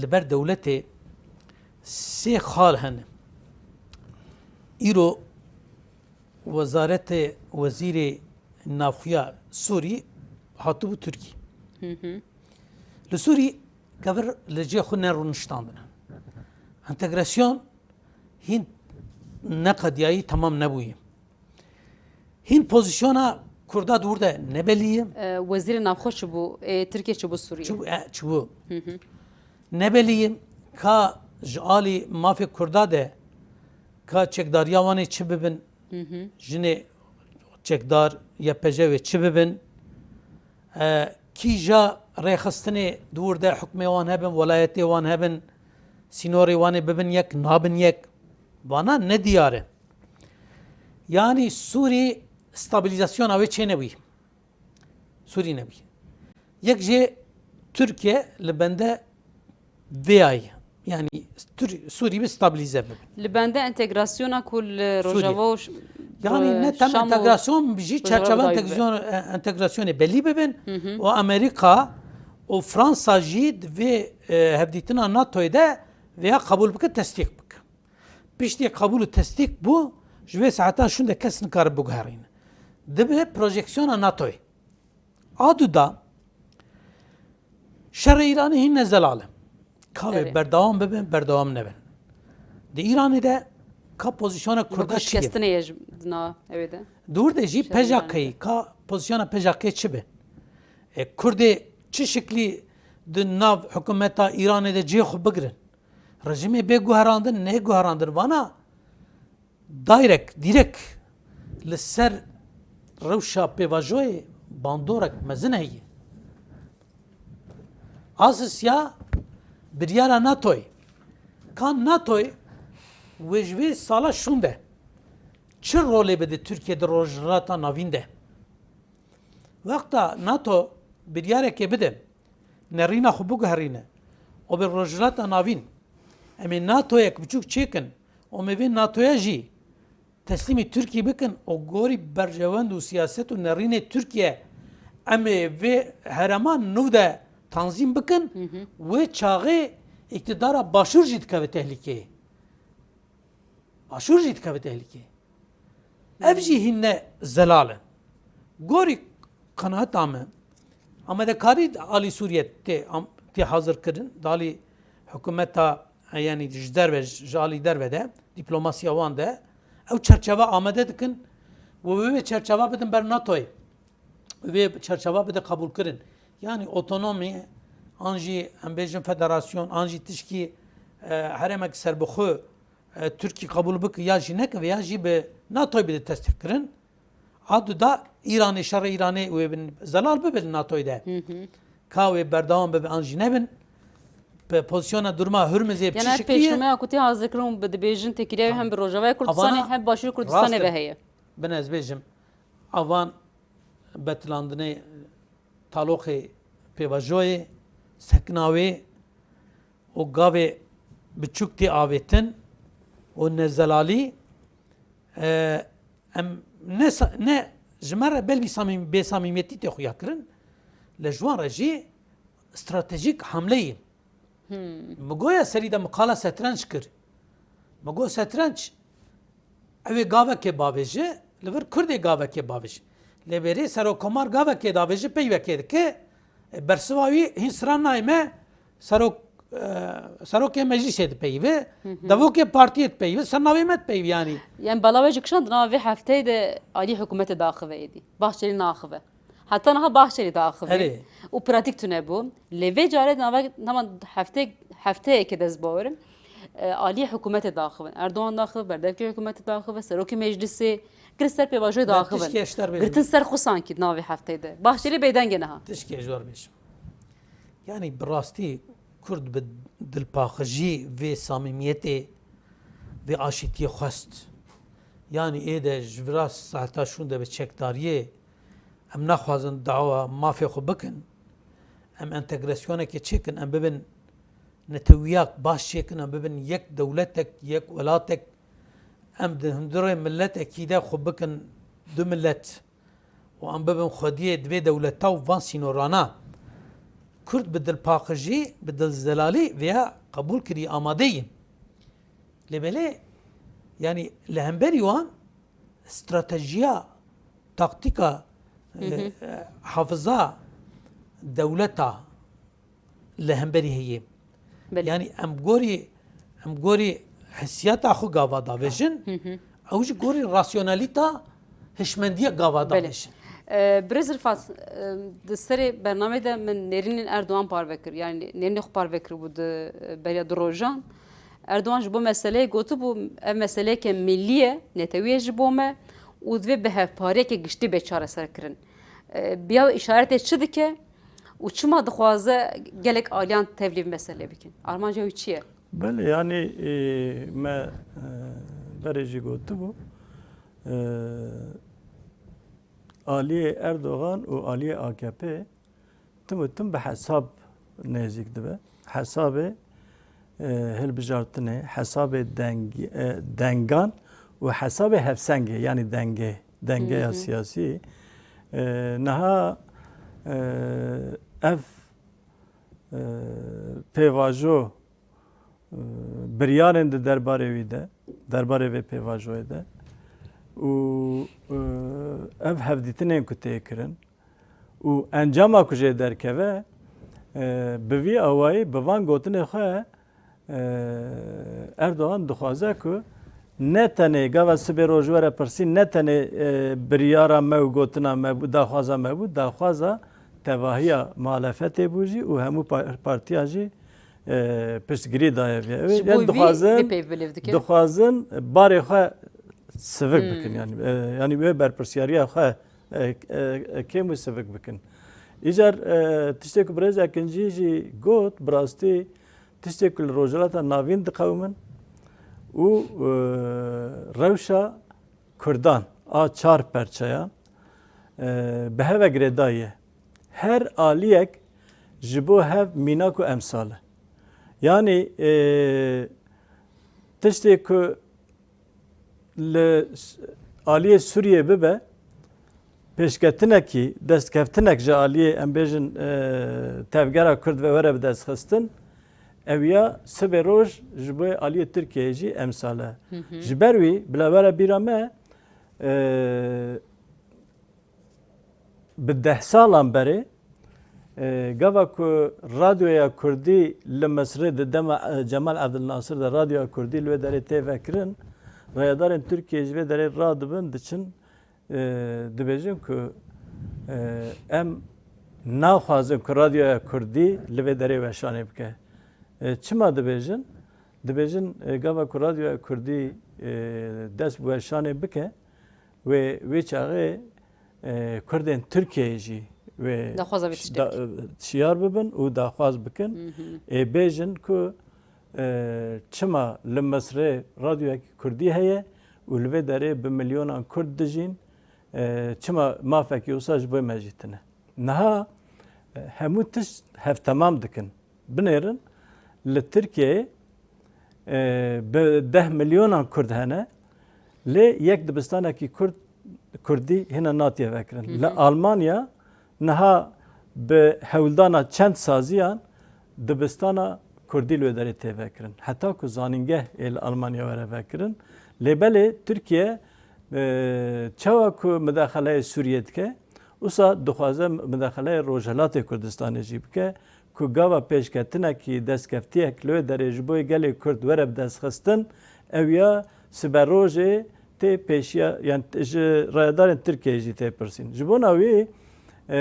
li ber dewletê sê xal hene. Îro Wezaretê Wezîrê Navxweya Sûrî hatibû Tirkî. Hı hı. Li Sûrî kevir li cihê xwe nerûniştandine. Entegrasyon hîn neqediyayî, temam nebûyî. Hîn pozîsyona Kurda di wir de nebelî ye. E, Wezîrê Navxwe çi bû? Ê Tirkiyê çi bû Sûriyê? Çi bû? E, çi bû? Hı hı. Nebelî ye ka ji alî mafê Kurda de ka çekdariya wan ê çi bibin, Hı hı. jinê çekdar, Y P J wê çi bibin, e, kîja rêxistinê di wir de hukmê wan hebin, welayetê wan hebin, sînorê wan ê bibin yek, nabin yek, vana nediyar e. Yanî Sûrî stabilizasyona wê çênebûyî. Sûrî nebûyî. Yek jê Tirkiye li bende vê yayî. Yanî Tür-, Sûrî bi stabilize bibe. Li bende entegrasyona ku li Sûrî. Rojava û ş-, Yanî e, ne tem Şam û entegrasyon jî Rojava çerçeva dayî bibe. entegrasyon-, e, entegrasyonê belî bibin Hı hı. û Amerîka û Fransa jî di vê, e, hevdîtina NATOyê de vêya qebûl bike, tesdîq bike. Piştî qebûl û tesdîq bû, ji wê saeta şûnde kes nikare biguherîne. Dibe projeksiyona NATOyê. A du da şerê Îranê hîn ne zelal e. Ka wê Erê. berdewam bibin, berdewam nebin. Di Îranê de ka pozîsyona Kurda çi ye? Şikestine ye ji, di nav ew ê de. Di wir de jî Şerê Îranê de. P J K'yî, ka pozîsyona P J K'yê çi be? E, Kurdê çi şiklî di nav hikûmeta Îranê de cihê xwe bigirin? Rejîmê bê guherandin, nê guherandin, vana Direk, direk li ser rewşa pêvajoyê bandorek mezin heye. Asis ya biryara NATOyê. Ka NATOyê wê ji vê sala şûnde çi rolê bide Tirkiye di Rojhilata Navîn de? Wexta NATO biryarekê bide, nerîna xwe biguherîne û bi Rojhilata Navîn, em ê NATOyek biçûk çêkin û em ê vê NATOya jî teslîmî Tirkî bikin û gorî berjewend û siyaset û nerînê Tirkiye em ê vê herema nû de tanzîm bikin, Hı hı. wê çaxê îktidara Başûr jî dikeve tehlîkeyê. Başûr jî dikeve tehlîkeyê. Ev jî hîn ne zelal in. Gorî qenaeta min, amadekarî alî Sûriye tê am-, tê hazirkirin, dalî hikûmeta, yanî ji derve, ji alî derve de, diplomasiya wan de, ew çerçeve amade dikin û wê, wê çerçeva bidin ber NATOyê. Wê çerçeva bide qebûlkirin. Yanî otonomî, an jî em bêjin federasyon, an jî tişkî, e, herêmek serbixwe, e, Tirkî qebûl bike ya jî neke, ya jî bi NATOyê bide tesdîqkirin. A du da Îranê, şerê Îranê wê bin zelal bibe li NATOyê de. Hı hı. Ka wê berdewam bibe an jî nebin. Pe-, pozisyona durma Hurmizê bi çi Yanî şeklî ye? Pêşnûmeya ku tê hazirkirin û bi dibêjin têkiliya wê hem bi Rojavaya Kurdistanê hem Başûrê Kurdistanê ve heye. Bin ez bêjim, avan betilandinê taloqê pêvajoyê, sekna wê û gavê biçûk tê avêtin û nezelalî, e, em ne sa-, ne ji me re belkî samîm-, bêsamîmiyetî tê xuya kirin, lê ji wan re jî stratejîk hamleyê. Hmm. Min goya serî de min qala setrenc kir. Min got setrenc, ew ê gavekê bavêje, li vir Kurdê gavekê bavêje. Lê berê serokkomar gavekê davêje, peyvekê dike, e, bersiva wî hîn siran nayê me, serok-, e, serokê meclîsê dipeyive, Hı hı. devokê partiyê dipeyive, ser navê me dipeyive yanî. Yanî belav e ji kişan di nava vê hefteyê de alî hikûmetê daxive êdî. Bahçelî naxive. Heta niha Bahçelî daxive. Erê. Û pratîk tune bû. Lê vê carê di nava, heman hefte, hefteyeke dest bawerim, e, aliyê hikûmetê daxivin. Erdogan daxive, berdevkê hikûmetê daxive, serokê meclisê, girtin ser pêvajoyê daxivin. Tişkê ji te re bêjim. Girtin ser xwe sankî di navê hefteyê de. Bahçelî bêdeng e niha. Tişkê ji we re bêjim. Yanî bi rastî Kurd bi dilpaxijî vê samîmiyetê, vê aşîtiyê xwest. Yanî ê de ji vira saeta şûnde bi çekdariyê em naxwazin dawa mafê xwe bikin. Em entegrasyonekê çêkin, em bibin netewiyak baş çêkin, em bibin yek dewletek, yek welatek. Em di hundirê miletekî de xwe bikin du milet. û em bibin xwediyê di vê dewleta û van sînorana. Kurd bi dilpaqijî, bi dilzelalî vêya qebûl kirî, amade yî. Lê belê, yanî li hemberî wan stratejiya, taktîka, Hı hı. e, hafiza dewleta li hemberî heye. Belê. Yanî em gorî, em gorî hissiyata xwe gava davêjin, Hı hı. ew jî gorî rasyonalîta hişmendiya gava Belê. davêjin. E, Birêz Rifat, e, di serê bernameyê de min nêrînên Erdogan parve kir, yanî nêrînê xwe parve kiribû di, e, beriya du rojan. Erdogan ji bo meseleyê gotibû, ev meseleyeke millî ye, netewî ye ji bo me û divê bi hevpariyeke giştî bê çareserkirin. E, bi ya wî îşaretê çi dike? Û çima dixwaze gelek aliyan tevlî vê meselê bikin? Armanca wî çi ye? Belê, yanî, e, me, e, berê jî gotibû, e, aliyê Erdogan û aliyê A K P tim û tim bi hesab nêzîk dibe. Hesabê, e, hilbijartinê, hesabê deng-, e, dengan û hesabê hevsengê, yanî dengê, dengeya Hı hı. siyasî. E, niha, e, ev, e, pêvajo, e, biryarên di derbarê wî de, derbarê vê pêvajoyê de û, e, ev hevdîtinên ku tê kirin û encama ku jê derkeve, e, bi vî awayî, bi van gotinê xwe, e, Erdogan dixwaze ku ne tenê gava sibê roj were pirsî, ne tenê, e, biryara me û gotina me bû, daxwaza me bû, daxwaza tevahiya muhalefetê bû jî û hemû pa-, partiya jî, e, piştgirî daye vê. Ew Ji ê, bo yan vî dixwazin, vê peyv bilêv dikin. dixwazin barê xwe sivik bikin. Hmm. Yani, e, yani wê berpirsiyariya xwe, e, e, e, kêm û sivik bikin. Îcar, e, tiştê ku birêz Ekincî jî got, bi rastî tiştê ku li Rojhilata Navîn diqewimin û, e, rewşa Kurdan a çar perçeyan, e, bi hev ve girêdayî ye. Her aliyek ji bo hev mînak û emsal e. Yanî, e, tiştê ku li s-, aliyê Sûriyê bibe, pêşketinekî, destkeftinek ji aliyê, em bêjin, e, tevgera Kurd ve were bidestxistin, ew ya sibê roj ji bo aliyê Tirkiyeyê jî emsal e. Hı hı. Ji ber wî, bila were bîra me, e, bi deh salan berê, e, gava ku radyoya Kurdî li Misrê di dema, e, Cemal Abdulnasir de radyoya Kurdî li wê derê tê vekirin, rayedarên Tirkiyeyê ji vê derê radibin, diçin, e, dibêjin ku, e, em naxwazin ku radyoya Kurdî li vê derê weşanê bike. E, çima dibêjin? Dibêjin, e, gava ku radyoya Kurdî, e, dest bi weşanê bike, wê, wê çaxê, e, Kurdên Tirkiyeyê jî wê Daxwaza vê ş-, tiştê da-, bike. şiyar bibin û daxwaz bikin. Hı hı. Ê bêjin ku, e, çima li Misrê radyoyekî Kurdî heye û li vê derê bi milyonan Kurd dijîn, e, çima mafekî wisa ji bo me jî tune? Niha, e, hemû tişt hevtemam dikin. Binêrin, li Tirkiyeyê, e, bi deh milyonan Kurd hene, lê yek dibistanekî Kurd, Kurdî hîna natiye vekirin. Hı hı. Li Almanya niha bi hewldana çend saziyan dibistana Kurdî li wê derê tê vekirin. Heta ku zanîngeh ê li Almanya were vekirin. Lê belê Tirkiye, e, çawa ku midexeleyê Sûriyê dike, Usa dixwaze midexeleyê Rojhilatê Kurdistanê jî bike ku gava pêşketinekî, destkeftiyek li wê derê ji bo gelê Kurd were bidestxistin, ew ya siberojê tê pêşiya, yan t-, ji rayedarên Tirkiyeyê jî tê pirsîn. Ji bona wî, e,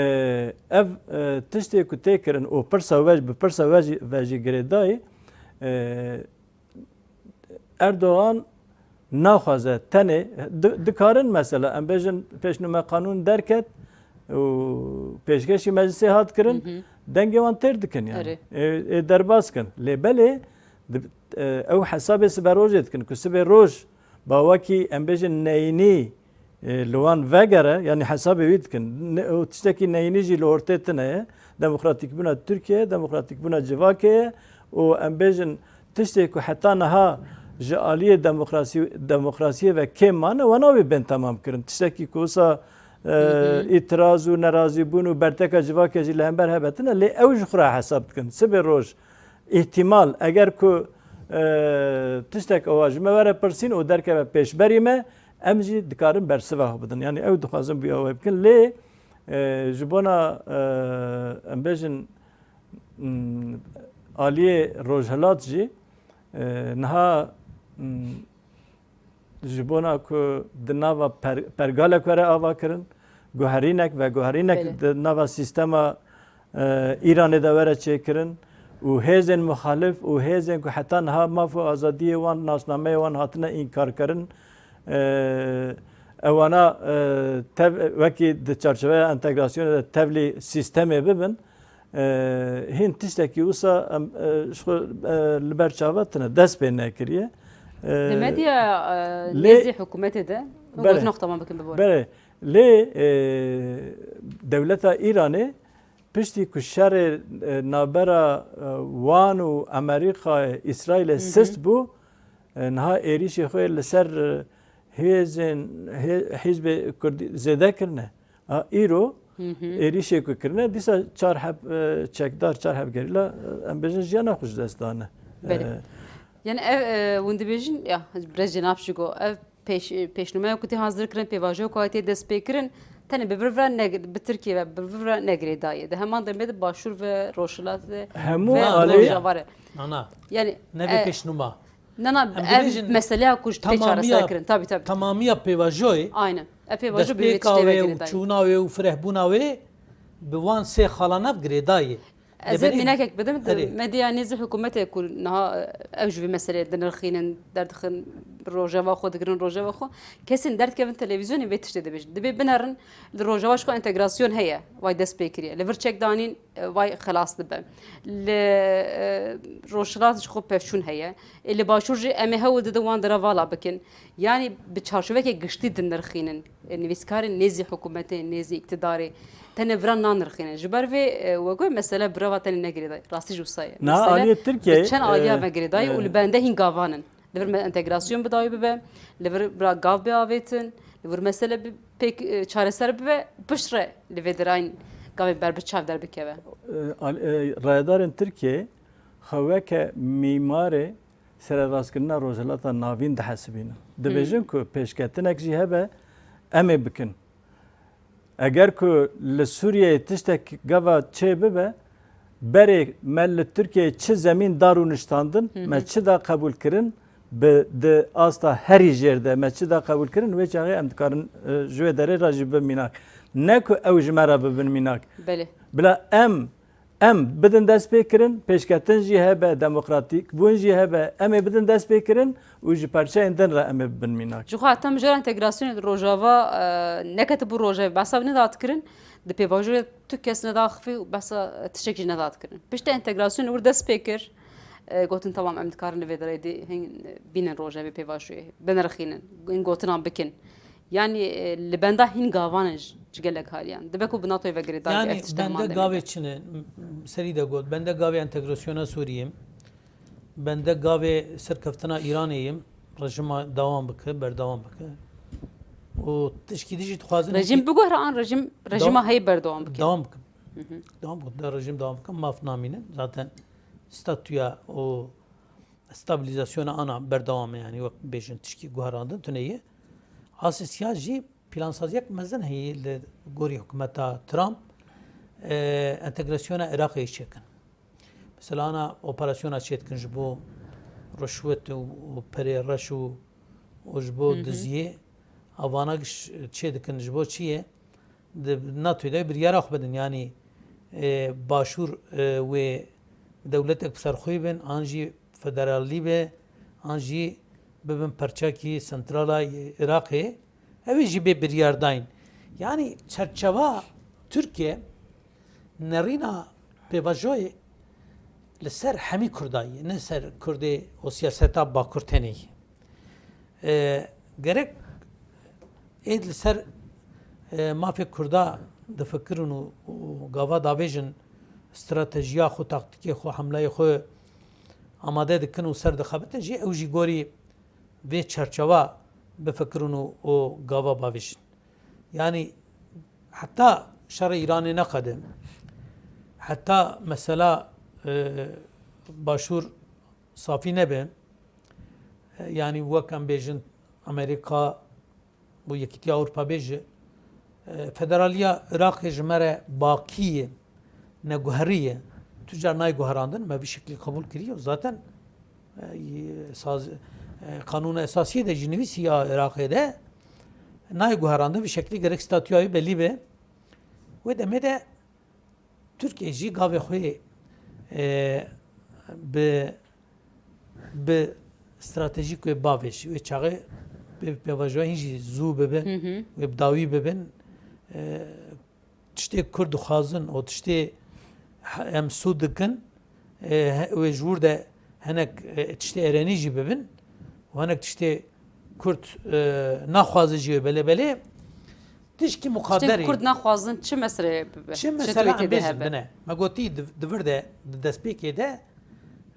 ev, e, tiştê ku tê kirin û pirsa we bi pirsa we jî, ve jî girêdayî, e, Erdogan naxwaze tenê, di-, dikarin mesela, em bêjin pêşnûme qanûn derket û pêşkêşî meclisê hat kirin, Hı hı. dengê wan têr dikin yani. Erê. Ê, ê derbas kin. Lê belê di-, e, ew hesabê siberojê dikin ku sibê roj ba wekî em bêjin neyînî, e, li wan vegere, yanî hesabê wî dikin. Ne, û tiştekî neyînî jî li ortê tune ye. Demokratîkbûna Tirkiye, demokratîkbûna civakê ye û em bêjin tiştê ku heta niha ji aliyê demokrasî-, demokrasiyê ve kêm mane, wana wê bên temam kirin. Tiştekî ku wisa, e, Hı hı. îtiraz û nerazîbûn û berteka civakê jî li hember hebe tune, lê ew ji xwe re hesab dikin. Sibê roj, îhtimal, eger ku, e, tiştek ewa ji me were pirsîn û derkeve pêşberî me, em jî dikarin bersiva xwe bidin. Yanî ew dixwazin bi ya wê bikin. Lê, e, ji bona, e, em bêjin, m, aliyê Rojhilat jî, e, niha, m, ji bona ku di nava per-, pergalek were ava kirin, guherînek, veguherînek Belê. di nava sîstema, e, Îranê de were çêkirin û hêzên muxalif û hêzên ku heta niha maf û azadiyê wan, nasnameyê wan hatine înkarkirin, e, ewana, e, tev-, wekî di çarçoveya entegrasyonê de tevlî sîstemê bibin, e, hîn tiştekî wisa em, e, ji xwe, e, li ber çava tine, dest pê nekiriye. E, Li medya, e, lê nêzî hikûmetê de, Belê. gotina xwe temam bikin, bibore. Belê. Lê, e, dewleta Îranê piştî ku şerê, e, navbera, e, wan û Amerîkayê, Îsraîlê Hı hı. sist bû, e, niha êrîşê xwe li ser, e, hêzên, hê-, hîzbê Kurdî zêde kirine. A, îro Hı hı. êrîşê ku kirine, dîsa çar heb, e, çekdar, çar heb gerîla, e, em bêjin jiyana xwe ji dest dane. Belê. E, Yani ev, e, hûn dibêjin, ya, birêz Cenab jî got, ev pêş-, pêşnûmeya ku tê hazir kirin, pêvajoya ku tê destpêkirin, tenê bi vir ve ne, bi Tirkiye ve bi vir ve ne girêdayî. Di heman demê de Başûr ve Rojhilat ve Hemû ve alî Rojava re. Na, na. Yani, Ne bi e, pêşnûma. Na, na, Em ev dibêjin meseleya ku tê tamamiya, çareser kirin. Tabii, tabii. tamamiya pêvajoyê, Aynen. Ev pêvajo bi vê destpêka tiştê ve wê û girêdayî. çûna wê û firehbûna wê bi wan sê xalan ev girêdayî. Ez ê Lê belê mînakek bidim, di Erê. medya nêzî hikûmetê ku niha, e, ew ji vê meseleyê dinirxînin, derdixin, bi rojeva xwe digirin rojeva xwe. Kesên derdikevin televîzyonê vê tiştê dibêjin. Dibê binerin, li Rojava ji xwe entegrasyon heye, vay dest pê kiriye. Li vir çek danîn, e, vay xelas dibe. Li, e, Rojhilat ji xwe pevçûn heye. E, li Başûr jî em ê hewl didin wan dira vala bikin. Yanî bi çarçoveke giştî dinirxînin. E, nivîskarên nêzî hikûmetê, nêzî îktidarê tenê vira nanirxînin. Ji ber vê, e, we got mesele bireva tenê ne girêdayî. Rastî jî wisa ye. Na, mesele aliyê Tirkiyeyê, bi çend aliya e, ve girêdayî û e, li bende hîn gavan in. Li vir me entegrasyon bi dawî bibe, li vir bira gav biavêtin, li vir mesele bi pêk, e, çareser bibe, piştre li vê dirayên gavên berbiçav derbikeve. E, al-, e, rayedarên Tirkiyeyê xwe weke mîmarê sererastkirina Rojhilata Navîn dihesibînin. Dibêjin Hmm. ku pêşketinek jî hebe, em ê bikin. Eger ku li Sûriyeyê tiştek gava çê bibe, berê me li Tirkiyeyê çi zemîn dar û niştandin, Hı hı. me çi da qebûl kirin, bi di asta herî jêr de me çi da qebûl kirin, wê çaxê em dikarin, e, ji wê derê re jî bin mînak. Ne ku ew ji me re bibin mînak. Belê. Bila em Em bidin dest pê kirin, pêşketin jî hebe, demokratîk bûn jî hebe, em ê bidin dest pê kirin û ji perçeyên din re em ê bibin mînak. Ji xwe heta mijara entegrasyonê di Rojava, e, neketibû rojevê, behsa wî nedat kirin, di pêvajoyê tu kes nedaxivî û behsa tiştek jî nedat kirin. Piştî entegrasyonê wir dest pê kir, e, gotin, tamam, em dikarin li vê derê dê hîn bînin rojevê pêvajoyê, binirxînin, hîn gotinan bikin. Yanî, e, li benda hîn gavan e ji, ji gelek haliyan. Dibe ku bi NATOyê ve girêdayî ev tişt bende gavê çi ne? M-, m-, serî de got. Bende gavê entegrasyona Sûriyê yim. Bende gavê serkeftina Îranê yim. Rejîma dewam bike, berdewam bike. Û tişkî dijî dixwazin Rejîm hekî biguhre an rejîm, rejîma heyî berdewam bike? Dewam bikim. Hı hı. Dewam bikim. Da rejîm dewam bikim. Maf namînin. Zaten statûya û stabilizasyona ana berdewam e, yanî wek bêjin tişkî guherandin tune ye. Asê Siyah jî plansaziyek mezin heye li gorî hikûmeta Trump, e, entegrasyona Iraqê çêkin. Mesela ana operasyona çêdikin ji bo rişwet û, û perê reş û, û ji bo Hı hı. diziyê. Avana giş çêdikin ji bo çi ye? Di NATOyê de biryara xwe bidin. Yanî, e, Başûr, e, wê dewletek bi ser xwe bin, an jî federalî be, an jî bibin perçekî sentrala Iraqê. Ew ê jî bê biryardayîn. Yanî çerçeva Tirkiye nerîna pêvajoyê li ser hemî Kurda ye, ne ser Kurdê û siyaseta Bakur tenê ye. E, gerek êd li ser, e, mafê Kurda difikirin û, û gava davêjin stratejiya xwe, taktîkê xwe, hemleyê xwe amade dikin û ser dixebitin jî, ew jî gorî vê çerçeva bifikirin û, û gava bavêjin. Yanî heta şerê Îranê neqede, heta mesela, e, Başûr safî nebe, e, yanî wek em bêjin Amerîka û Yekîtiya Ewropa bêje, e, federaliya Iraqê ji me re bakî ye, neguherî ye. Tu car nayê guherandin, me vî şeklî qebûl kiriye û zaten, e, saz-, e, Kanûna Esasiyê de jî nivîsî ya Iraqê de nayê guherandin, vî şeklî gerek statûya wî belî be. Wê demê de Tirkiye jî gavê xwe, e, bi, bi stratejîk wê bavêjî, wê çaxê pê-, pêvajoya hîn jî zû bibin, Hı hı. wê bi dawî bibin. E, tiştê Kurd dixwazin û tiştê he-, em sûd dikin, e, he-, wê ji wir de hinek, e, tiştê erenî jî bibin û hinek tiştê Kurd, e, naxwaze jî wê belê belê. Tişkî Tiştên muqaderî. Kurd naxwazin çi meseleyê bibe? Çi Çi mesele tweetê em de bêjin hebe? Bine. Me gotî di, di vir de, di destpêkê de,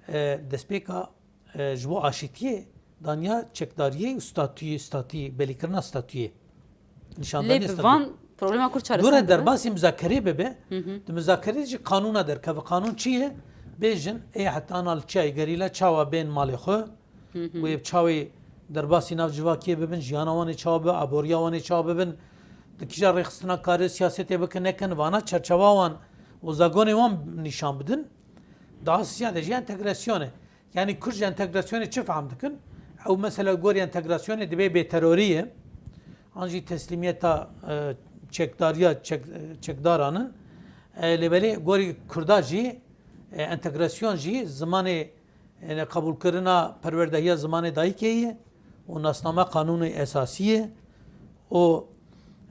e, destpêka, e, ji bo aşîtiyê daniya çekdariyê û statuyê, statuyê, belîkirina statuyê. Nîşandaniya Lê bi statuyê. Van problema Kurd çareser Dore dibe? Derbasî muzakerê bibe. Hı hı. Di muzakerê jî qanûna derkeve. Qanûn çi ye? Bêjin, ê hetana li çiyayê gerîla çawa bên malê xwe, Hı hı. wê çawê derbasî nav civakiyê bibin, jiyana wan ê çawa bibe, aboriya wan ê çawa bibin, di kîja rêxistina karê siyasetê bikin nekin, vana çerçewa wan û zagonê wan nîşan bidin. Daha siya de jî entegrasyonê. Yanî Kurd ji entegrasyonê çi fehm dikin? Ew mesela gorî entegrasyonê dibê bêterorî ye. An jî teslîmiyeta, e, çekdariya çek-, e, çekdaran in. E, lê belê gorî Kurda jî, e, entegrasyon jî zimanê, e, qebûlkirina perwerdehiya zimanê dayikê ye. û nasname qanûnê esasî ye û,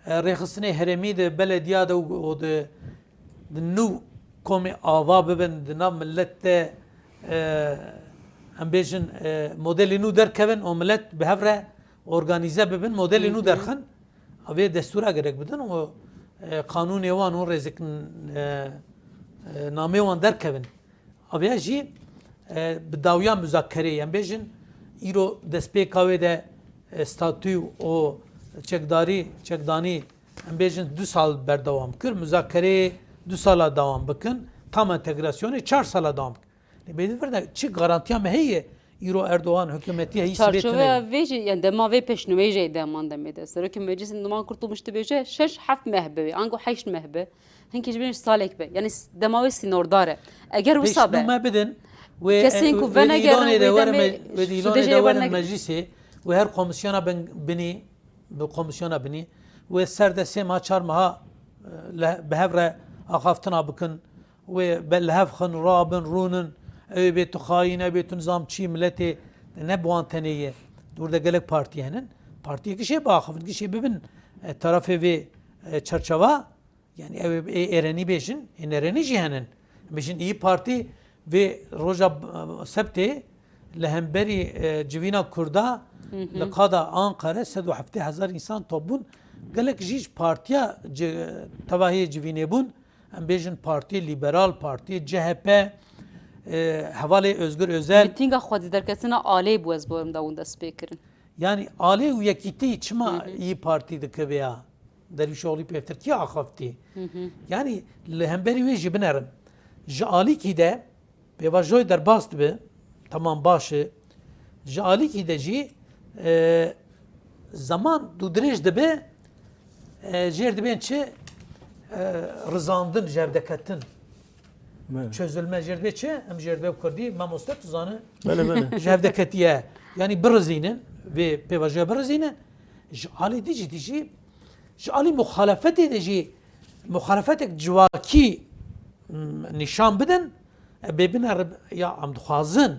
e, rêxistinê herêmî di belediya de û, û di, di nû komê ava bibin, di nav millet de, e, em bêjin, e, modelê nû derkevin û millet bi hev re organîze bibin, modelê nû derxin, a vê destûra gerek bidin û, e, qanûnê wan û rêzik, e, e, namê wan derkevin. Aviya jî, e, bi dawiya muzakereyê, em bêjin, îro destpêka wê de, e, statû û çekdarî, çekdanî, em bêjin, du sal berdewam kir. Muzakereyê du sala dewam bikin. Tam entegrasyonê çar sala dewam bikin. Lê bêdî vir de çi garantiya me heye? Îro Erdogan hikûmetiya hî sibê tune. Çarçoveya vê jî, yani dema vê pêşnûmeyê jî deman demê de. Serokê Meclîsê Numan Kurtulmuş dibêje şeş heft meh be, ango heşt meh be. Hinkî ji bin salek be. Yani s-, dema wê sînordar e. Eger wisa be. Pêşnûme bidin. Wê, kesên e, ku wê venegerin, îlanê de wê werin demê me-, wê îlanê de werin meclîsê. Wê her komisyona bin-, binî, bi komisyona binî. Wê ser de sê meha, çar meha, e, le-, bi hev re axaftina bikin. Wê be-, li hev xin, rabin, rûnin. Ew ê bê tu xayîn, ew bê tu nizam çî, miletê ne bi wan tenê ye. Dûr de gelek partî henin. Partiyê gişê biaxivin, gişê bibin, e, tarafê vê, e, çerçeva. Yani ew ê, ê êrenî bêjin, ê nerênî jî henin. Bêjin, İYİ Partî vê roja, e, sebtê li hemberî, e, civîna Kurda li qada Anqere sed û heftê hezar însan top bûn. Gelek jî ji partiya ci-, tevahiyê civînê bûn. Em bêjin Partiyê Lîberal, Partiyê C H P, e, hevalê Özgür Özel. Mîtînga xwedî derketina alê bû, ez bawerim da hûn dest pê kirin. Yani alê û yekîtî çima İYİ Partî dike vêya? Dervîşoglî pêvtir kî axaftî? Yani li hemberî wê jî binerin. Ji alîkî de pêvajoyê derbas dibe, tamam baş e. Ji alîkî de jî, e, zeman dûdirêj dibe, e, jêr dibên çi? E, rizandin, jevdeketin. Belê. Çözülme jêr dibe çi? Em jêr dibe bi kurdî, mamoste tu zane. Belê, belê. Jevdeketiye. Yani birizînin, vê pêvajoya birizînin. Ji alî dî jî, dî jî, ji alî muxalefetê de jî, muxalefetek civakî, m, nîşan bidin, e, bê bine re, ya em dixwazin.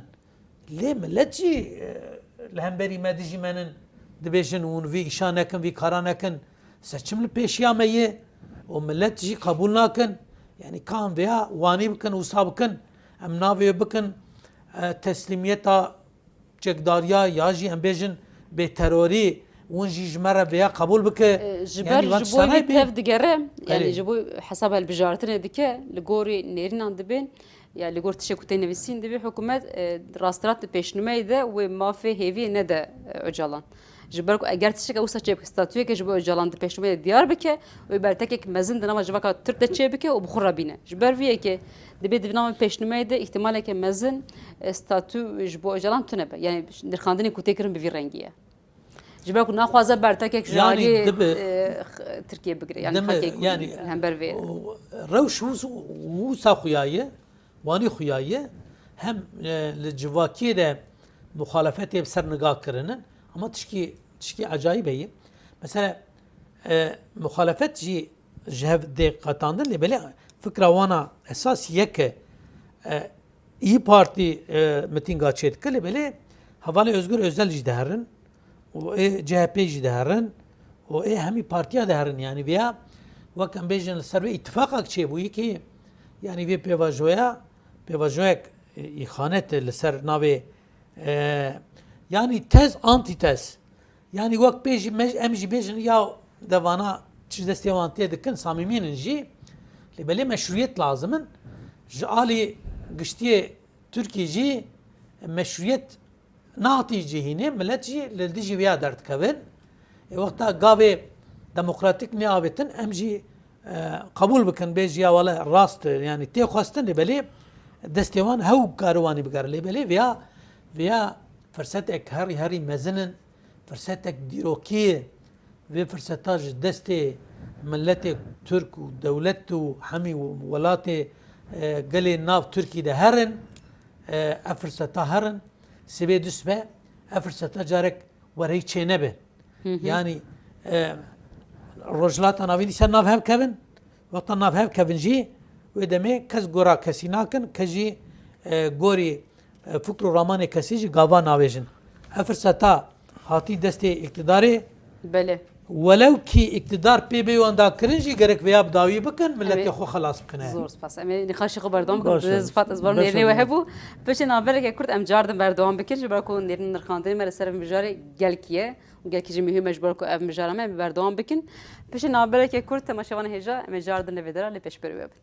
Lê millet jî, e, li hemberî me dijî me nin, dibêjin hûn vî îşa nekin, vî kara nekin. Seçim li pêşiya me ye û millet jî qebûl nakin. Yani ka em vêya wanî bikin, wisa bikin, em navê bikin, e, teslîmiyeta çekdariya ya jî em bêjin bêterorî, hûn jî ji me re vêya qebûl bike. E, ji ber ji bo wî tev digere, yani ji bo hesaba hilbijartinê dike, li gorî nêrînan dibên, ya li gor tiştê ku tê nivîsîn, divê hikûmet, e, rasterast di pêşnûmeyê de wê mafê hêviyê nede, e, Ocalan. Ji ber ku eger tişteke wisa çêbike, statuyeke ji bo Ocalan di pêşnûmeyê de diyar bike, wê bertekek mezin di nava civaka Tirk de çêbike û bi xwe re bîne. Ji ber vê yekê dibê di nava pêşnûmeyê de îhtimaleke mezin, e, statu ji bo Ocalan tune be. Yani nirxandinê ku tê kirin bi vî rengî ye. Ji ber ku naxwaze bertekek ji aliyê, e, x-, Tirkiyê bigire. Yani xelkê ku li hember vê. Rewş wisa xuya ye, wanî xuya ye. Hem, e, li civakiyê de muxalefetê bi ser niga kirinin, ama tişkî, tişkî ecayîb heye. Mesela, e, muxalefet jî ji hev dê qetandin, lê belê fikra wana esas yek e. E, İYİ Partî, e, mitînga çêdike, lê belê hevalê Özgür Özel jî diherin û ê C H P jî diherin û ê hemî partiya diherin. Yani vêya wek em bêjin li ser vê îtifaqek çêbûyî ki, yani vê pêvajoya, pêvajoyek, e, îxanet e li ser navê, e, yani tez antîtez. Yani wek pê jî me-, em jî bêjin ya devana çi destê wan tê dikin, samîmî nin jî. Lê belê meşrûyet lazim in. Ji alî giştiyê Tirkî jî meşrûyet nehatî cihînê, millet jî li dijî vêya derdikevin. E, wexta gavê demokratîk neavêtin, em jî, e, qebûl bikin, bêjî ya wele rast e, yani tê xwestin, lê belê destê wan hew kariwanî bigere. Lê belê vêya, vêya firsetek herî, herî mezin in, firsetek dîrokî ye. Vê firseta ji destê miletê Tirk û dewlet û hemî welatê, e, gelê nav Tirkî de herin, e, ev firseta herin, sibê du sibe ev firseta carek wereyî çê nebe. Hı hı. Yani, e, Rojhilata Navîn îser nav hev kevin, wexta nav hev kevin jî wê demê kes gora kesî nakin, kes jî, e, gorî, e, fikr û ramanê kesî jî gava navêjin. Ev firseta Hatî destê îktidarê. Belê. Welew kî îktidar pê bê wan da kirin jî gerek vêya bi dawî bikin, miletê Em ê xwe xelas bikine. Zor spas. Em ê nîqaşê xwe berdewam Baş bikin. e. Zifat ez bar Baş nêrînê e. we hebû. Piştî navbereke kurt em cardin berdewam bikin. Ji ber ku nêrîn nirxandinê me li ser vê mijarê gelkî ye. Û gelkî jî muhîm e ji ber ku ev mijara me berdewam bikin. Piştî navbereke kurt temaşevanê hêja em ê cardin li vê dera lê pêşberî we bin.